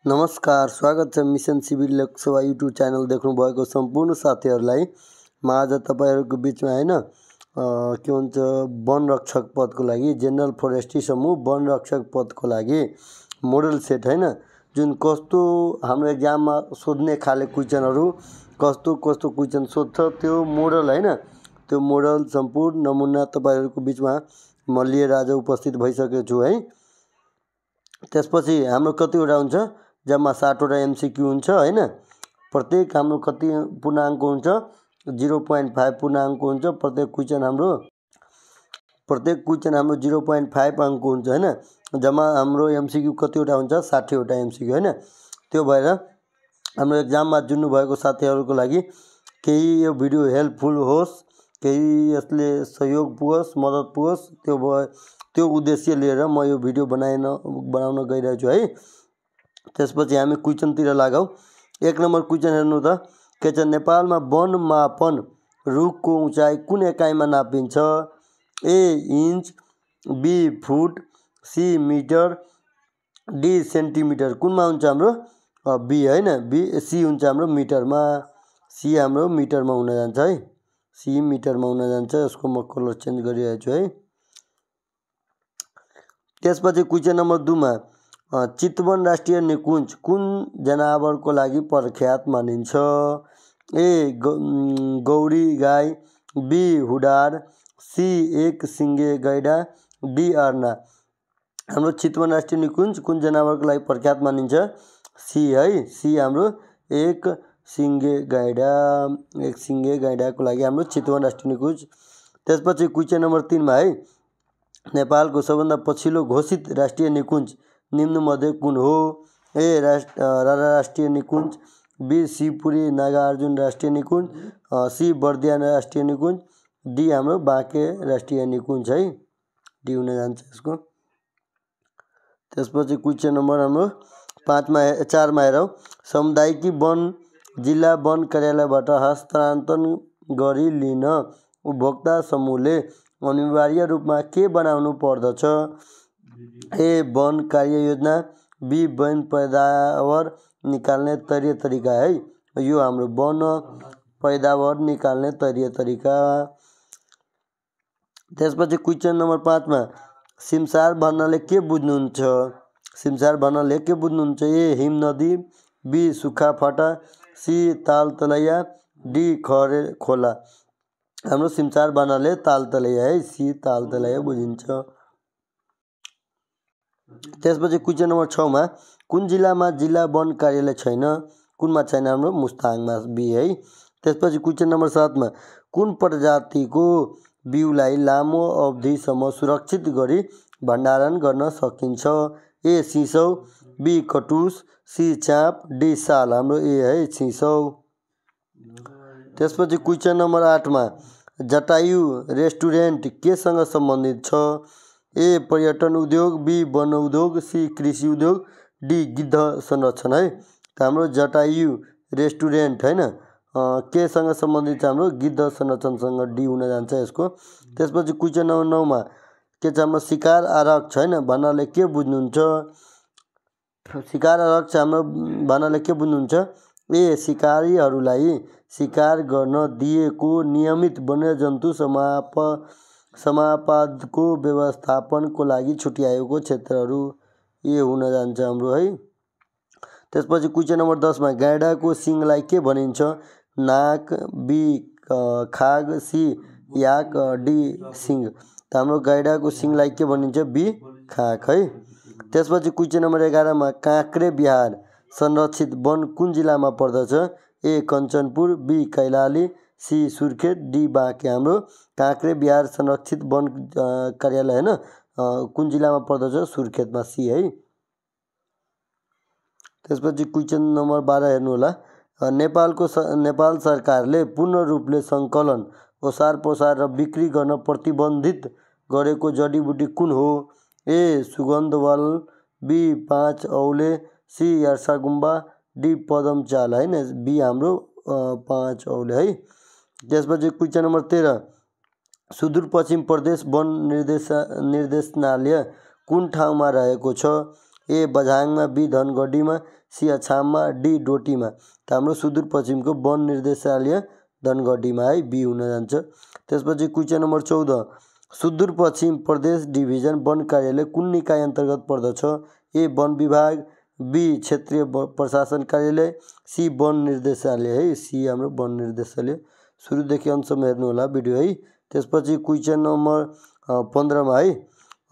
नमस्कार, स्वागत छ mission civil Lok Sewa YouTube channel देख्नु भएको सम्पूर्ण साथीहरूलाई। म आज तपाईहरुको बीचमा हैन के भन्छ वन रक्षक पदको लागि जनरल फरेस्ट्री समूह वन रक्षक पदको लागि मोडल सेट हैन जुन कस्तो हाम्रो एक्जाममा सोध्ने खाले क्वेशनहरु कस्तो क्वेशन सोध्छ त्यो मोडल हैन त्यो मोडल सम्पूर्ण नमुना तपाईहरुको बीचमा म लिएर आज उपस्थित भइसकेको छु है। त्यसपछि हाम्रो कतिवटा हुन्छ जम्मा 60 वटा एमसीक्यू हुन्छ हैन। प्रत्येक हाम्रो कति पूर्णाङ्क हुन्छ 0.5 पूर्णाङ्क हुन्छ। प्रत्येक क्वेशन हाम्रो 0.5 अंक हुन्छ हैन। जम्मा हाम्रो एमसीक्यू कतिवटा हुन्छ 60 वटा एमसीक्यू हैन। त्यो भएर हाम्रो एक्जाममा जुन्नु भएको साथीहरुको लागि केही यो भिडियो हेल्पफुल होस्, केही यसले सहयोग पुगोस्, मद्दत पुगोस् त्यो उद्देश्य लिएर म यो भिडियो बनाउन गइरहेको छु है। त्यसपछि हामी क्वेशनतिर लागौं। 1 नम्बर क्वेशन हेर्नु त के छ नेपालमा वन मापन रुखको उचाइ कुन एकाइमा नापिन्छ? A inch, B foot, C metre, D centimetre. कुनमा हुन्छ हाम्रो बी हैन बी सी हुन्छ हाम्रो मिटरमा। सी हाम्रो मिटरमा हुन जान्छ है। सी मिटरमा हुन जान्छ। यसको म कलर चेन्ज गरिरहेको छु है। त्यसपछि क्वेशन नम्बर 2 मा चितवन राष्ट्रिय निकुञ्ज कुन जनावरको लागि प्रख्यात मानिन्छ? ए गौरी गाई, बी हुडार, सी एक सिङ्गे गैडा, डी अर्ना। हाम्रो चितवन राष्ट्रिय निकुञ्ज कुन जनावरको लागि प्रख्यात मानिन्छ? सी है। सी हाम्रो एक सिङ्गे गैडाको लागि हाम्रो चितवन राष्ट्रिय निकुञ्ज। त्यसपछि क्वेशन नम्बर 3 मा है नेपालको सबभन्दा पछिल्लो घोषित राष्ट्रिय निकुञ्ज निम्न मध्ये कुन हो? ए रारा राष्ट्रिय निकुञ्ज, बी शिवपुरी नागार्जुन राष्ट्रिय निकुञ्ज, सी बर्दिया राष्ट्रिय निकुञ्ज, डी हाम्रो बाँके राष्ट्रिय निकुञ्ज है। डी हुन जान्छ यसको। त्यसपछि क्वेशन नम्बर हाम्रो 4 मा हेरौं। सामुदायिक वन जिल्ला वन कार्यालयबाट हस्तान्तरण गरी लिन उपभोक्ता समूहले अनिवार्य रूपमा के बनाउनु पर्दछ? ए वन कार्य योजना, बी वन पैदावार निकाल्ने तरिका है। यो हाम्रो वन पैदावार निकाल्ने तरिका। त्यसपछि क्वेशन नम्बर 5 मा सिमसार भन्नाले के बुझ्नुहुन्छ? सिमसार भन्नाले के बुझ्नुहुन्छ? ए हिम नदी, बी सुक्खा फाटा, सी ताल तलैया, डी खरे खोला। हाम्रो सिमसार भन्नाले ताल तलैया है। सी ताल तलैया बुझिन्छ। त्यसपछि क्वेशन नम्बर 6 मा कुन जिल्लामा जिल्ला वन कार्यालय छैन? कुनमा छैन? हाम्रो मुस्ताङमा बी है। त्यसपछि क्वेशन नम्बर 7 मा कुन प्रजातिको बिउलाई लामो अवधिसम्म सुरक्षित गरी भण्डारण गर्न सकिन्छ? ए सिसौ, बी कटुस, सी चाँप, डी साल। हाम्रो ए है सिसौ। त्यसपछि क्वेशन नम्बर 8 मा जटायु रेस्टुरेन्ट केसँग सम्बन्धित छ? ए पर्यटन उद्योग, बी वन उद्योग, सी कृषि उद्योग, डी गिद्ध संरक्षण है। हाम्रो जटायु रेस्टुरेन्ट हैन केसँग सम्बन्धित छ? हाम्रो गिद्ध संरक्षणसँग। डी हुन जान्छ यसको। त्यसपछि क्वेशन नम्बर 9 मा के छ हाम्रो शिकार आरक्ष हैन भन्नाले के बुझ्नुहुन्छ? शिकार आरक्ष हाम्रो भन्नाले के बुझ्नुहुन्छ? ए शिकारीहरूलाई शिकार गर्न दिएको नियमित वन्यजन्तु समापादको व्यवस्थापनको लागि छुट्याएको क्षेत्रहरू। ए हुन जान्छ हाम्रो है। त्यसपछि क्वेशन नम्बर 10 मा गैंडाको सिङलाई के भनिन्छ? नाक, बी खाग, सी याक, डी सिङ। हाम्रो गैंडाको सिङलाई के भनिन्छ? बी खाक है। त्यसपछि क्वेशन नम्बर 11 मा काँक्रे बिहार संरक्षित वन कुन जिल्लामा पर्दछ? A Kanchanpur, B Kailali, C Surkhet, D Banke. हाम्रो काँक्रे बिहार संरक्षित वन कार्यालय हैन कुन जिल्लामा पर्दछ? सुर्खेतमा। सी है। त्यसपछि क्वेशन नम्बर 12 हेर्नु होला। नेपाल सरकारले पूर्ण रूपले सङ्कलन, ओसार पोसार र बिक्री गर्न प्रतिबन्धित गरेको जडीबुटी कुन हो? ए सुगन्धवल, बी 5 औले, सी यार्सागुम्बा, डी पदम चाल हैन। बी हाम्रो 5 औले है। त्यसपछि क्वेशन नम्बर 13 सुदूरपश्चिम प्रदेश वन निर्देशनालय कुन ठाउँमा रहेको छ? ए बझाङमा, बी धनगढीमा, सी अछाममा, डी डोटीमा। त हाम्रो सुदूरपश्चिमको वन निर्देशालय धनगढीमा है, बी हुन जान्छ। त्यसपछि क्वेसन नम्बर 14 सुदूरपश्चिम प्रदेश डिभिजन वन कार्यालय कुन निकाय अन्तर्गत पर्दछ? ए वन विभाग, बी क्षेत्रीय प्रशासन कार्यालय, सी वन निर्देशालय है, सी हाम्रो वन निर्देशालय। सुरुदेखि अन्तसम्म हेर्नु होला भिडियो है। त्यसपछि क्वेसन नम्बर 15 मा है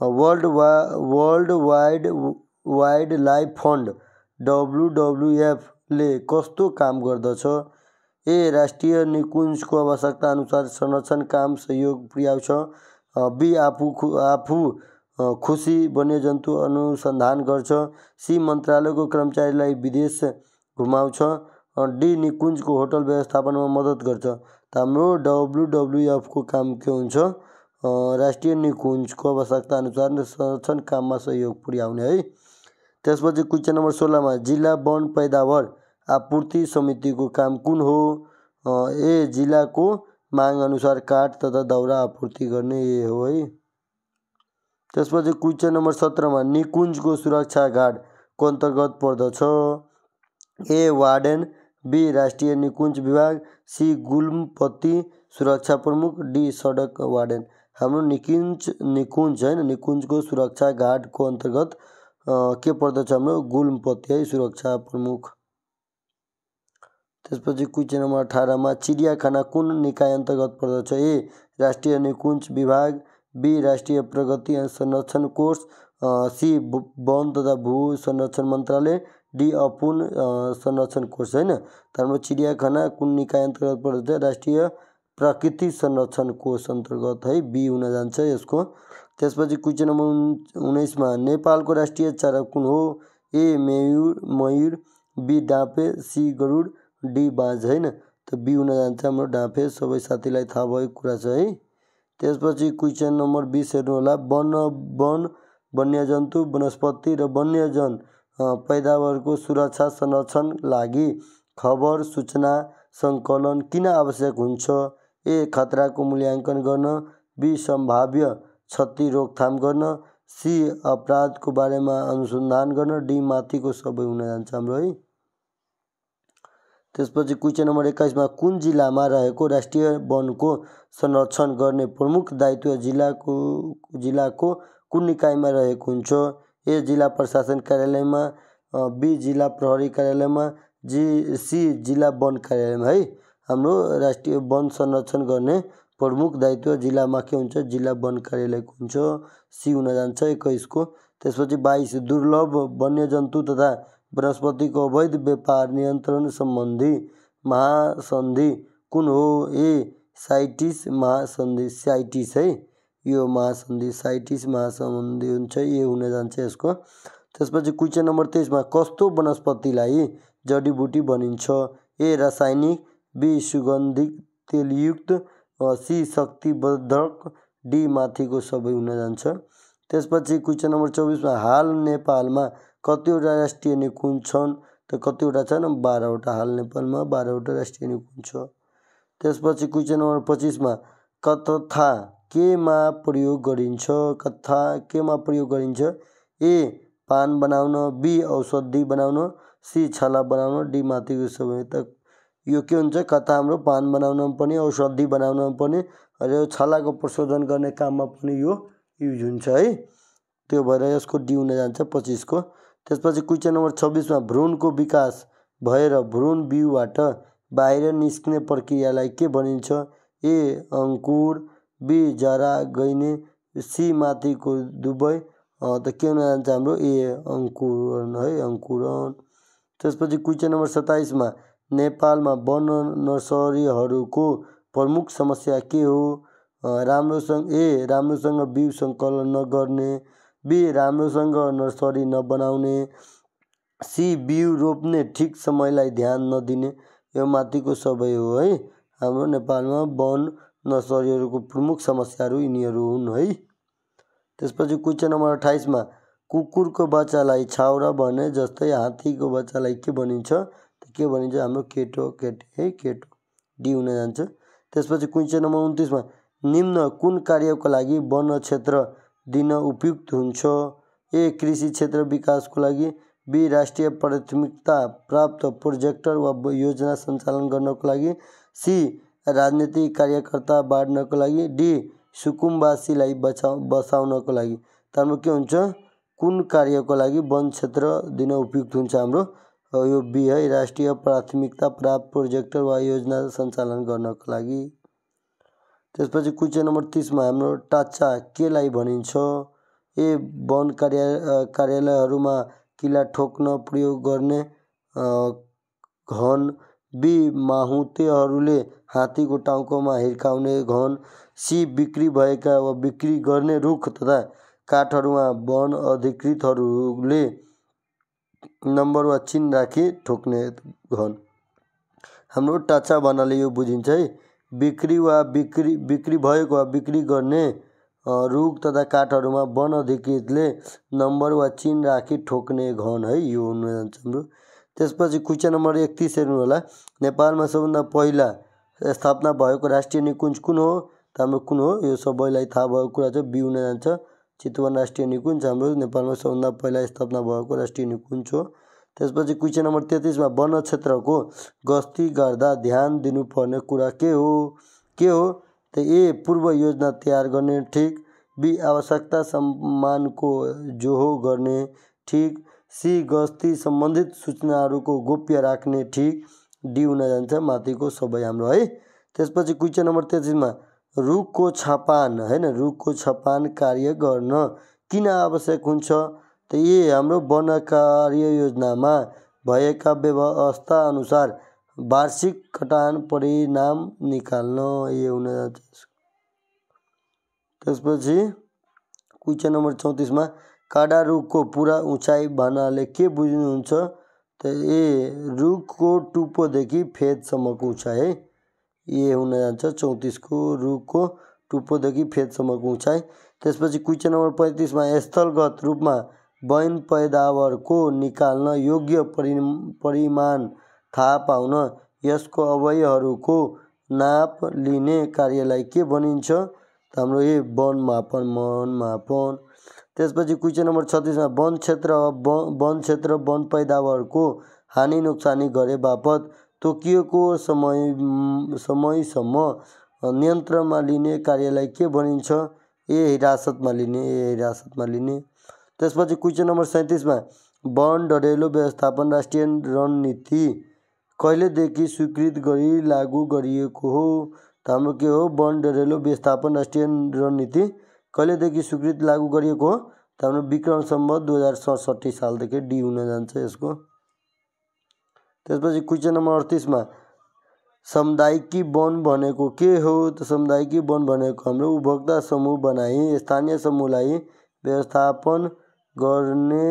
world wide life fund WWF ले कस्तो काम गर्दछ? ए राष्ट्रिय निकुञ्जको आवश्यकता अनुसार संरक्षण काम सहयोग पुर्याउँछ, बी आफू खुसी वन्यजन्तु अनुसन्धान गर्छ, सी मन्त्रालयको कर्मचारीलाई विदेश घुमाउँछ, डी निकुञ्जको होटल व्यवस्थापनमा मद्दत गर्छ। त हाम्रो WWF को काम के हुन्छ? राष्ट्रिय निकुञ्जको आवश्यकता अनुसार संरक्षण काममा सहयोग पुर्याउने है। त्यसपछि क्वेसन नम्बर 16 मा जिल्ला वन पैदावार आपूर्ति समितिको काम कुन हो? ए जिल्लाको माग अनुसार काठ तथा दाउरा आपूर्ति गर्ने ए हो है। त्यसपछि क्वेसन नम्बर 17 मा निकुञ्जको सुरक्षा गार्डको अन्तर्गत पर्दछ? ए वार्डेन, बी राष्ट्रिय निकुञ्ज विभाग, सी गुल्मपत्ती सुरक्षा प्रमुख, डी सडक वार्डेन। हाम्रो निकुञ्ज हैन, निकुञ्जको सुरक्षा गार्डको अन्तर्गत के पर्दछ? हाम्रो गुल्मपत्ती है, सुरक्षा प्रमुख। त्यसपछि क्वेसन नम्बर 18 मा चिडियाखाना कुन निकाय अन्तर्गत पर्दछ? ए राष्ट्रिय निकुञ्ज विभाग, बी राष्ट्रिय प्रगति संरक्षण कोष, सी वन तथा भू संरक्षण मन्त्रालय, डी अपुन संरक्षण कोष हैन। त हाम्रो चिडियाखाना कुन निकाय अन्तर्गत पर्दछ? राष्ट्रिय प्रकृति संरक्षण कोष अन्तर्गत है, बी हुन जान्छ यसको। त्यसपछि क्वेसन नम्बर 19 मा नेपालको राष्ट्रिय चरा कुन हो? ए मयूर, बी डाँफे, सी गरुड, डी बाज हैन। त बी हुन जान्छ हाम्रो डाँफे। सबै साथीलाई थाहा भएको कुरा छ है। त्यसपछि क्वेसन नम्बर 20 हेर्नु होला वन वन्यजन्तु वनस्पति र वन्यजन पैदावारको सुरक्षा संरक्षण लागि खबर सूचना सङ्कलन किन आवश्यक हुन्छ? ए खतराको मूल्याङ्कन गर्न, बी सम्भाव्य क्षति रोकथाम गर्न, सी अपराधको बारेमा अनुसन्धान गर्न, डी माथिको सबै हुन जान्छ हाम्रो है। त्यसपछि क्वेसन नम्बर 21 मा कुन जिल्लामा रहेको राष्ट्रिय वनको संरक्षण गर्ने प्रमुख दायित्व जिल्लाको कुन निकायमा रहेको हुन्छ? ए जिल्ला प्रशासन कार्यालयमा, बी जिल्ला प्रहरी कार्यालयमा, सी जिल्ला वन कार्यालयमा है। हाम्रो राष्ट्रिय वन संरक्षण गर्ने प्रमुख दायित्व जिल्लामा के हुन्छ? जिल्ला वन कार्यालयको हुन्छ, सी हुन जान्छ 21 को। त्यसपछि 22 दुर्लभ वन्यजन्तु तथा वनस्पतिको अवैध व्यापार नियन्त्रण सम्बन्धी महासन्धि कुन हो? ए साइटिस महासन्धि, साइटिस है, यो महासन्धि साइटिस महासन्धि हुन्छ, ए हुन जान्छ यसको। त्यसपछि क्वेसन नम्बर 23 मा कस्तो वनस्पतिलाई जडीबुटी भनिन्छ? ए रासायनिक, बी सुगन्धित तेलयुक्त, सी शक्तिवर्धक, डी माथिको सबै हुन जान्छ। त्यसपछि क्वेसन नम्बर 24 मा हाल नेपालमा कतिवटा राष्ट्रिय निकुञ्ज छन्? त कतिवटा छन्? 12 वटा। हाल नेपालमा 12 वटा राष्ट्रिय निकुञ्ज छ। त्यसपछि क्वेसन नम्बर 25 मा कथा केमा प्रयोग गरिन्छ? कथा केमा प्रयोग गरिन्छ? ए पान बनाउन, बी औषधि बनाउन, सी छाला बनाउन, डी माथिको सबै। त यो के हुन्छ? कथा हाम्रो पान बनाउन पनि, औषधि बनाउन पनि र छालाको प्रशोधन गर्ने काममा पनि यो युज हुन्छ है। त्यो भएर यसको डी हुन जान्छ 25 को। त्यसपछि क्वेसन नम्बर 26 मा भ्रूणको विकास भएर भ्रूण बिउबाट बाहिर निस्किने प्रक्रियालाई के भनिन्छ? ए अङ्कुर, बी जरा गइने, सी माथिको दुबै। त के हुन जान्छ हाम्रो? ए अङ्कुरण है, अङ्कुरण। त्यसपछि क्वेसन नम्बर 27 मा नेपालमा वन नर्सरीहरूको प्रमुख समस्या के हो? राम्रोसँग बिउ सङ्कलन नगर्ने, बी राम्रोसँग नर्सरी नबनाउने, सी बिउ रोप्ने ठिक समयलाई ध्यान नदिने, यो माथिको सबै हो है। हाम्रो नेपालमा वन नर्सरीहरूको प्रमुख समस्याहरू यिनीहरू हुन् है। त्यसपछि क्वेसन नम्बर 28 मा कुकुरको बच्चालाई छाउरा भने जस्तै हात्तीको बच्चालाई के भनिन्छ? त के भनिन्छ? हाम्रो केटो, केटी है, केटो, डी हुन जान्छ। त्यसपछि क्वेसन नम्बर 29 मा निम्न कुन कार्यको लागि वन क्षेत्र दिन उपयुक्त हुन्छ? ए कृषि क्षेत्र विकासको लागि, बी राष्ट्रिय प्राथमिकता प्राप्त प्रोजेक्ट वा योजना सञ्चालन गर्नको लागि, सी राजनीतिक कार्यकर्ता बाँड्नको लागि, डी सुकुम्बासीलाई बसाउनको लागि। त हाम्रो के हुन्छ, कुन कार्यको लागि वन क्षेत्र दिन उपयुक्त हुन्छ हाम्रो, यो बी है, राष्ट्रिय प्राथमिकता प्राप्त प्रोजेक्ट वा योजना सञ्चालन गर्नको लागि। त्यसपछि क्वेसन नम्बर 30 मा हाम्रो टाचा केलाई भनिन्छ, ए वन कार्यालयहरूमा किला ठोक्न प्रयोग गर्ने घन, बी माहुतेहरूले हात्तीको टाउकोमा हिर्काउने घन, सी बिक्री भएका वा बिक्री गर्ने रुख तथा काठहरूमा वन अधिकृतहरूले नम्बर वा चिन्ह राखी ठोक्ने घन। हाम्रो टाचा भन्नाले यो बुझिन्छ है, बिक्री भएको वा बिक्री गर्ने रुख तथा काठहरूमा वन अधिकृतले नम्बर वा चिन्ह राखी ठोक्ने घन है, यो हुन जान्छ हाम्रो। त्यसपछि क्वेसन नम्बर 31 हेर्नु होला, नेपालमा सबभन्दा पहिला स्थापना भएको राष्ट्रिय निकुञ्ज कुन हो, त हाम्रो कुन हो, यो सबैलाई थाहा भएको कुरा छ, बी हुन जान्छ, चितवन राष्ट्रिय निकुञ्ज हाम्रो नेपालमा सबभन्दा पहिला स्थापना भएको राष्ट्रिय निकुञ्ज हो। त्यसपछि क्वेसन नम्बर 33 मा वन क्षेत्रको गस्ती गर्दा ध्यान दिनुपर्ने कुरा के हो, त ए पूर्व योजना तयार गर्ने ठिक, बी आवश्यकता सम्मानको जोहो गर्ने ठिक, सी गस्ती सम्बन्धित सूचनाहरूको गोप्य राख्ने ठिक, डी हुन जान्छ माथिको सबै हाम्रो है। त्यसपछि क्वेसन नम्बर 33 मा रुखको छपान हैन, रुखको छपान कार्य गर्न किन आवश्यक हुन्छ, त ए हाम्रो वन कार्य योजनामा भएका व्यवस्था अनुसार वार्षिक कटान परिणाम निकाल्न, ए हुन जान्छ। त्यसपछि क्वेसन नम्बर 34 मा काडा रुखको पुरा उचाइ भन्नाले के बुझ्नुहुन्छ, त ए रुखको टुप्पोदेखि फेदसम्मको उचाइ है, ए हुन जान्छ 34 को रुखको टुप्पोदेखि फेदसम्मको उचाइ। त्यसपछि क्वेसन नम्बर 35 मा स्थलगत रूपमा वन पैदावारको निकाल्न योग्य परिमाण थाहा पाउन यसको अवयवहरूको नाप लिने कार्यलाई के भनिन्छ, त हाम्रो ए वन मापन। त्यसपछि क्वेसन नम्बर 36 मा वन क्षेत्र वन पैदावारको हानि नोक्सानी गरे बापत तोकिएको समयसम्म नियन्त्रणमा लिने कार्यलाई के भनिन्छ, ए हिरासतमा लिने। त्यसपछि क्वेसन नम्बर 37 मा वन डढेलो व्यवस्थापन राष्ट्रिय रणनीति कहिलेदेखि स्वीकृत गरी लागू गरिएको हो, त हाम्रो के हो, वन डढेलो व्यवस्थापन राष्ट्रिय रणनीति कहिलेदेखि स्वीकृत लागू गरिएको हो, त हाम्रो विक्रम सम्वत 2067 सालदेखि, डी हुन जान्छ यसको। त्यसपछि क्वेसन नम्बर 38 मा सामुदायिकी वन भनेको के हो, त सामुदायिकी वन भनेको हाम्रो उपभोक्ता समूह बनाई स्थानीय समूहलाई व्यवस्थापन गर्ने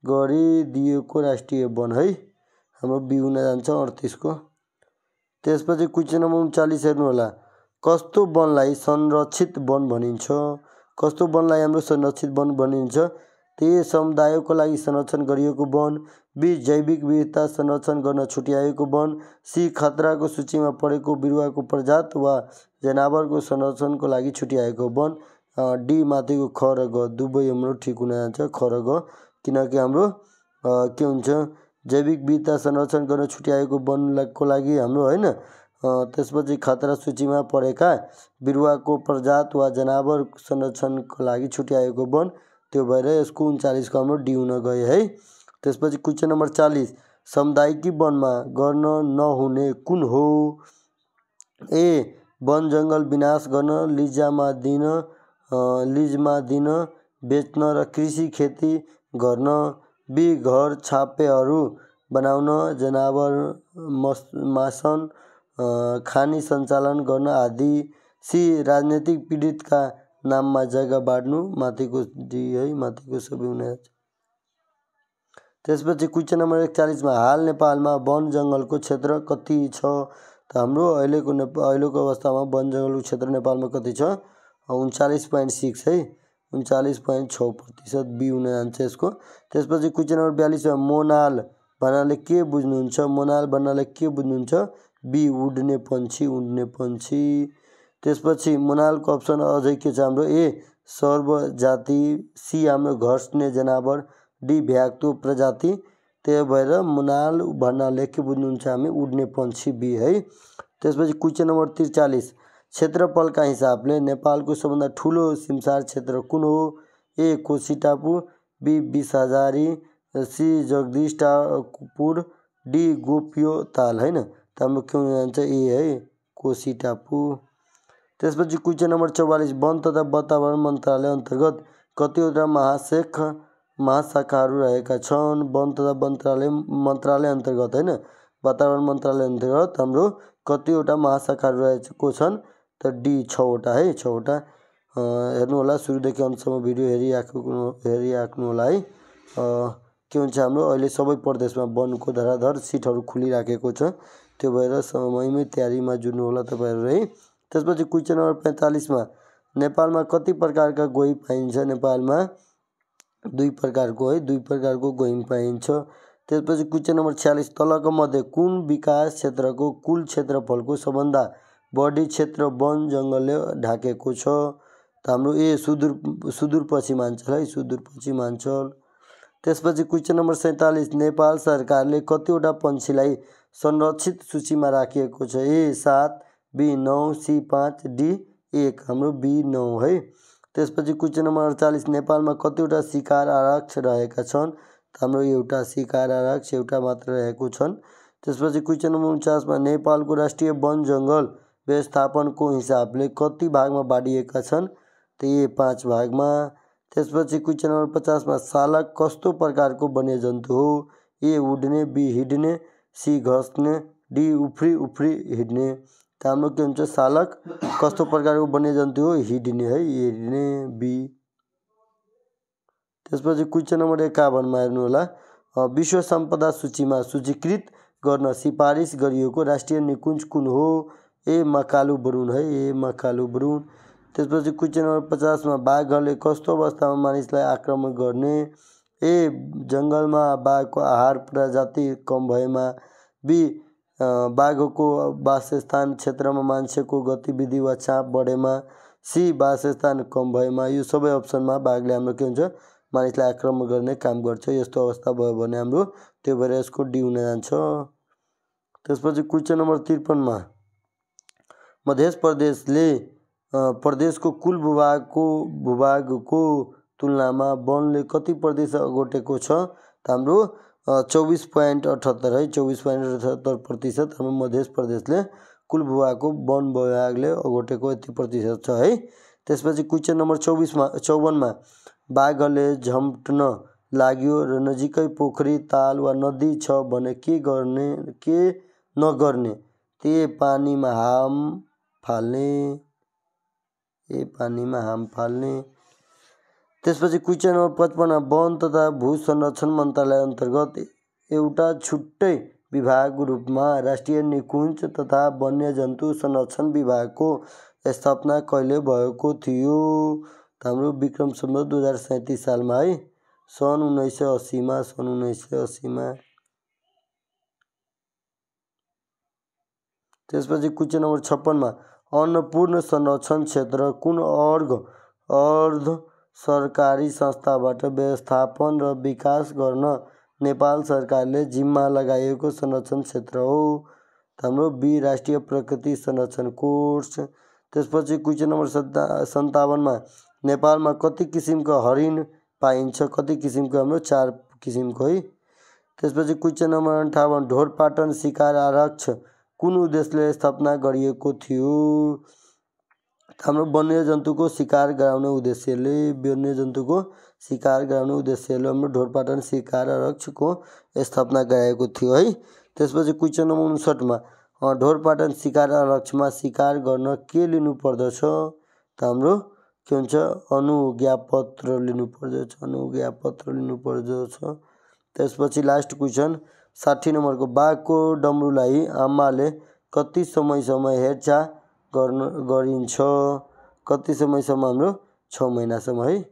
गरी दिएको राष्ट्रिय वन है, हाम्रो बी हुन जान्छ 38 को। त्यसपछि क्वेसन नम्बर 39 हेर्नु होला, कस्तो वनलाई संरक्षित वन भनिन्छ, कस्तो वनलाई हाम्रो संरक्षित वन भनिन्छ, त समुदायको लागि संरक्षण गरिएको वन, बी जैविक विविधता संरक्षण गर्न छुट्याएको वन, सी खतराको सूचीमा परेको बिरुवाको प्रजात वा जनावरको संरक्षणको लागि छुट्याएको वन, डी माथिको ख र ग दुवै हाम्रो ठिक हुन जान्छ, ख र ग, किनकि हाम्रो के हुन्छ, जैविक विविधता संरक्षण गर्न छुट्याएको वनको लागि हाम्रो होइन, त्यसपछि खतरा सूचीमा परेका बिरुवाको प्रजात वा जनावर संरक्षणको लागि छुट्याएको वन, त्यो भएर यसको 39 को हाम्रो डी हुन गयो है। त्यसपछि क्वेसन नम्बर 40 सामुदायिकी वनमा गर्न नहुने कुन हो, ए वन जङ्गल विनाश गर्न, लिजमा दिन, बेच्न र कृषि खेती गर्न, बी घर छापेहरू बनाउन, जनावर मासन खानी सञ्चालन गर्न आदि, सी राजनीतिक पीडितका नाममा जग्गा बाँड्नु, माथिको डी है, माथिको सबै हुन जान्छ। त्यसपछि क्वेसन नम्बर 41 मा हाल नेपालमा वन जङ्गलको क्षेत्र कति छ, त हाम्रो अहिलेको अवस्थामा वन जङ्गलको क्षेत्र नेपालमा कति छ, 39.6 है, 39.6%, बी हुन जान्छ यसको। त्यसपछि क्वेसन नम्बर 42 मा मोनाल भन्नाले के बुझ्नुहुन्छ, बी उड्ने पन्छी। त्यसपछि मोनालको अप्सन अझै के छ हाम्रो, ए सर्वजाति, सी हाम्रो घर्स्ने जनावर, डी भ्याक्तो प्रजाति। त्यही भएर मुनाल भन्नाले के बुझ्नुहुन्छ हामी, उड्ने पंक्षी बी है। त्यसपछि क्वेशन नम्बर 43, क्षेत्रफलका हिसाबले नेपालको सबभन्दा ठुलो सिमसार क्षेत्र कुन हो? ए कोशी टापु, बी 20,000, सी जगदीश टापुर, डी गोपियो ताल हैन। त हाम्रो के हुन जान्छ ए है, कोशी टापु। त्यसपछि क्वेशन नम्बर 44, वन तथा वातावरण मन्त्रालय अन्तर्गत कतिवटा महाशाखाहरू रहेका छन्? वन तथा मन्त्रालय अन्तर्गत हैन, वातावरण मन्त्रालय अन्तर्गत हाम्रो कतिवटा महाशाखाहरू रहेको छन्? त डी 6 वटा है, 6 वटा। हेर्नु होला, सुरुदेखि अन्तसम्म भिडियो हेरिराख्नु होला है। के हुन्छ हाम्रो अहिले सबै प्रदेशमा वनको धराधर सिटहरू खुलिराखेको छ, त्यो भएर समयमै तयारीमा जुर्नु होला तपाईहरु है। त्यसपछि क्वेशन नम्बर 45 मा नेपालमा कति प्रकारका गोही पाइन्छ? नेपालमा 2 प्रकारको है, 2 प्रकारको गोही पाइन्छ। त्यसपछि क्वेशन नम्बर 46, तलका मध्ये कुन विकास क्षेत्रको कुल क्षेत्रफलको सबभन्दा बढी क्षेत्र वन जङ्गलले ढाकेको छ? त हाम्रो ए सुदूरपश्चिमाञ्चल है, सुदूरपश्चिमाञ्चल। त्यसपछि क्वेशन नम्बर 47, नेपाल सरकारले कतिवटा पंक्षीलाई संरक्षित सूचीमा राखिएको छ? ए 7, बी 9, सी 5, डी 1। हाम्रो बी 9 है। त्यसपछि क्वेशन नम्बर 48, नेपालमा कतिवटा शिकार आरक्ष रहेका छन्? हाम्रो एउटा शिकार आरक्ष एउटा मात्र रहेको छन्। त्यसपछि क्वेशन नम्बर 49 मा नेपालको राष्ट्रिय वन जङ्गल व्यवस्थापनको हिसाबले कति भागमा बाँडिएका छन्? त ए 5 भागमा। त्यसपछि क्वेशन नम्बर 50 मा सालक कस्तो प्रकारको वन्यजन्तु हो? ए उड्ने, बी हिड्ने, सी घस्ने, डी उफ्री हिड्ने। त हाम्रो के हुन्छ, सालक कस्तो प्रकारको वन्यजन्तु हो? हिड्ने है, हिड्ने बी। त्यसपछि क्वेशन नम्बर 51 मा हेर्नु होला, विश्व सम्पदा सूचीमा सूचीकृत गर्न सिफारिस गरिएको राष्ट्रिय निकुञ्ज कुन हो? ए मकालु बरुण है, ए मकालु बरुण। त्यसपछि क्वेशन नम्बर 50 मा बाघहरूले कस्तो अवस्थामा मानिसलाई आक्रमण गर्ने? ए जङ्गलमा बाघको आहार प्रजाति कम भएमा, बी बाघको वासस्थान क्षेत्रमा मान्छेको गतिविधि वा चाप बढेमा, सी वासस्थान कम भएमा। यो सबै अप्सनमा बाघले हाम्रो के हुन्छ, मानिसलाई आक्रमण गर्ने काम गर्छ। यस्तो अवस्था भयो भने हाम्रो, त्यो भएर यसको डी हुन जान्छ। त्यसपछि क्वेशन नम्बर 53 मा मध्य प्रदेशले प्रदेशको कुल भूभागको तुलनामा वनले कति प्रतिशत ओगटेको छ? त हाम्रो 24.78 है, 24.78% हाम्रो मध्य प्रदेशले कुल भूभागको वन विभागले ओगटेको यति प्रतिशत छ है। त्यसपछि क्वेशन नम्बर 54 मा बाघहरूले झम्टन लाग्यो र नजिकै पोखरी, ताल वा नदी छ भने के नगर्ने? ते पानीमा हाम फाल्ने। त्यसपछि क्वेशन नम्बर 55 वन तथा भू संरक्षण मन्त्रालय अन्तर्गत एउटा छुट्टै विभागको रूपमा राष्ट्रिय निकुञ्ज तथा वन्यजन्तु संरक्षण विभागको स्थापना कहिले भएको थियो? त हाम्रो विक्रम सम्वत 2037 सालमा है, सन् 1980 मा। त्यसपछि क्वेशन नम्बर 56 मा अन्नपूर्ण संरक्षण क्षेत्र कुन अर्ध सरकारी संस्थाबाट व्यवस्थापन र विकास गर्न नेपाल सरकारले जिम्मा लगाएको संरक्षण क्षेत्र हो? त हाम्रो बी राष्ट्रिय प्रकृति संरक्षण कोष। त्यसपछि क्वेशन नम्बर 57 मा नेपालमा कति किसिमको हरिण पाइन्छ? कति किसिमको? हाम्रो 4 किसिमको है। त्यसपछि क्वेशन नम्बर 58, ढोरपाटन शिकार आरक्ष कुन उद्देश्यले स्थापना गरिएको थियो? हाम्रो वन्यजन्तुको शिकार गराउने उद्देश्यले हाम्रो ढोरपाटन शिकार आरक्षको स्थापना गरिएको थियो है। त्यसपछि क्वेशन नम्बर 59 मा ढोरपाटन शिकार आरक्षमा शिकार गर्न के लिनु पर्दछ? त हाम्रो के हुन्छ, अनुज्ञापत्र लिनु पर्दछ। त्यसपछि लास्ट क्वेशन 60 नम्बरको, बाघको डमरुलाई आमाले कति समयसम्म हेरचाह गरिन्छ? कति समयसम्म? हाम्रो 6 महिनासम्म है।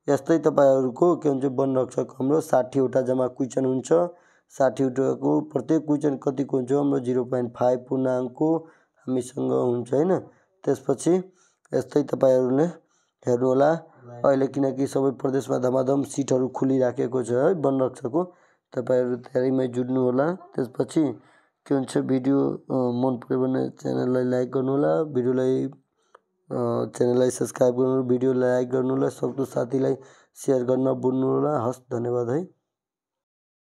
यस्तै तपाईहरुको के हुन्छ, वनरक्षक हाम्रो 60 वटा जम्मा क्वेशन हुन्छ। 60 वटाको प्रत्येक क्वेशन कतिको हुन्छ? हाम्रो 0.5 पूर्णाङ्कको हामीसँग हुन्छ हैन। त्यसपछि यस्तै तपाईहरुले हेर्नु होला। अहिले किनकि सबै प्रदेशमा धमाधम सिटहरू खुलिराखेको छ है वनरक्षकको। तपाईँहरू तयारीमै जुट्नु होला। त्यसपछि के हुन्छ भिडियो मन पऱ्यो भने च्यानललाई लाइक गर्नुहोला, च्यानललाई सब्सक्राइब गर्नु, भिडियोलाई लाइक गर्नुहोला, सक्दो साथीलाई सेयर गर्न नभुल्नु होला। हस्, धन्यवाद है।